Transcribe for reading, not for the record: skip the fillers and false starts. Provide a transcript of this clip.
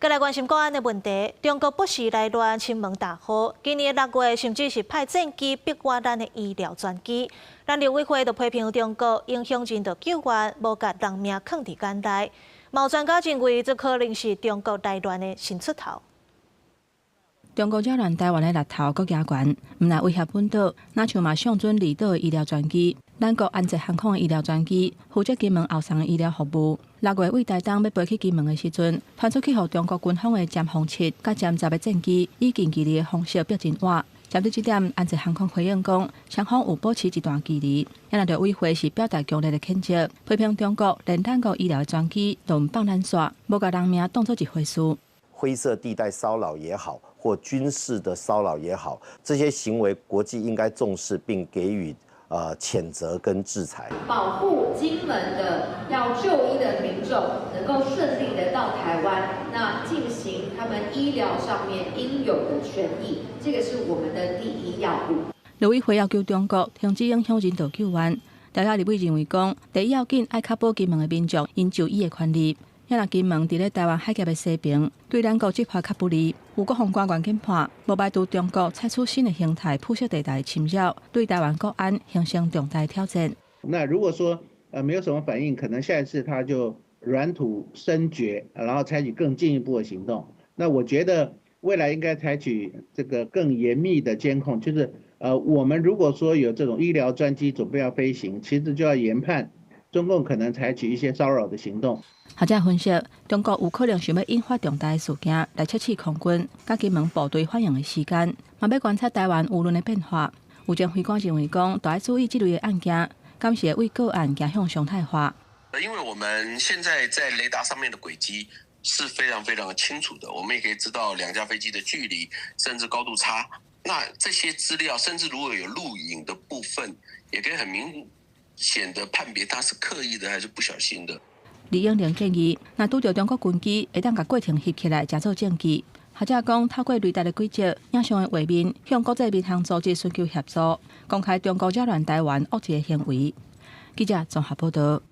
閣來關心國安的問題，中國不時來亂金門大嚯，今年6月甚至是派戰機逼倚咱的醫療專機。咱陸委會就批評中國影響人道救援，無共人命囥佇眼內。有專家認為，這可能是中國來亂的新出頭。中國擾亂台灣的力頭閣加懸，毋但威脅本島，若像嘛相準離島的醫療專機，咱國安捷航空的醫療專機負責金門後送的醫療服務。6月對台東欲飛去金門的時陣，傳出去予中國軍方的殲轟七佮殲十的戰機，以近距離的方式逼真倚。針對這點，安捷航空回應講，雙方有保持一段距離。也若陸委會是表達強烈的譴責，批評中國連咱國醫療的專機都毋放咱煞，無共人命當做一回事。灰色地帶騷擾也好，或軍事的騷擾也好，這些行為國際應該重視並給予譴責跟制裁。保護金門的要就醫的民眾能夠順利的到台灣，那進行他們醫療上面應有的權益，這個是我們的第一要務。陸委會要求中國停止影響人道救援。朝野立委認為講，第一要緊愛確保金門的民眾𪜶就醫的權利。也若金門佇咧台灣海峽的西邊，對咱國執法較不利。有國防官員研判，無排除中國採取新的形態、灰色地帶侵擾，對台灣國安形成重大挑戰。那如果說沒有什麼反應，可能下一次他就軟土深掘，然後採取更進一步的行動。那我覺得未來應該採取這個更嚴密的監控，就是我們如果說有這種醫療專機準備要飛行，其實就要研判中共可能採取一些騷擾的行動。學者分析，中國有可能想欲引發重大事件來測試空軍佮金門部隊反應的時間，嘛欲觀察台灣輿論的變化。有前飛官認為講，著愛注意這類的案件，敢是會對個案走向常態化。因為我們現在在雷達上面的軌跡是非常非常的清楚的，我們也可以知道兩架飛機的距離，甚至高度差。那這些資料，甚至如果有錄影的部分，也可以很明顯的判別他是刻意的還是不小心的。李永玲建議，若拄著中國軍機，會當共過程翕起來，誠做證據。或者講，透過雷達的軌跡、影像的畫面，向國際民航組織尋求協助，公開中國擾亂台灣惡意的行為。記者綜合報道。